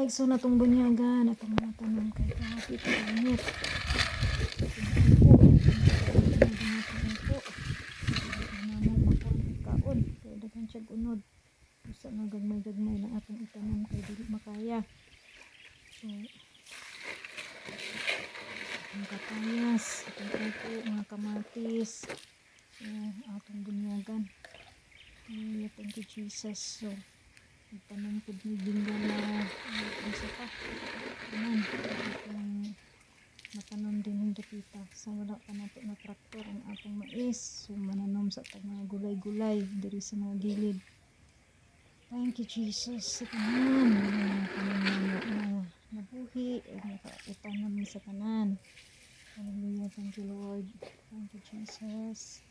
Mga igsoon, atong bunyagan atong mga tanom kay grabe kainit. Atong upo, makuha ng kaon kay daghan siyang unod. Usa nga gagmay-gagmay lang atong itanom kay dili makaya. So ang kapayas, atong upo, mga kamatis. So atong bunyagan. Hallelujah, thank you, Jesus. So itanom pud ni bingala, unsa pa tanan atong matanom din ng dapita sa wala pa nato na traktor ang atong mais. So mananom sa tag mga gulay-gulay diri sa mga gilid. Thank you, Jesus, sa tanan mga tanom na na nabuhi ug makautanom sa tanan. Hallelujah, thank you, Lord. Thank you, Jesus.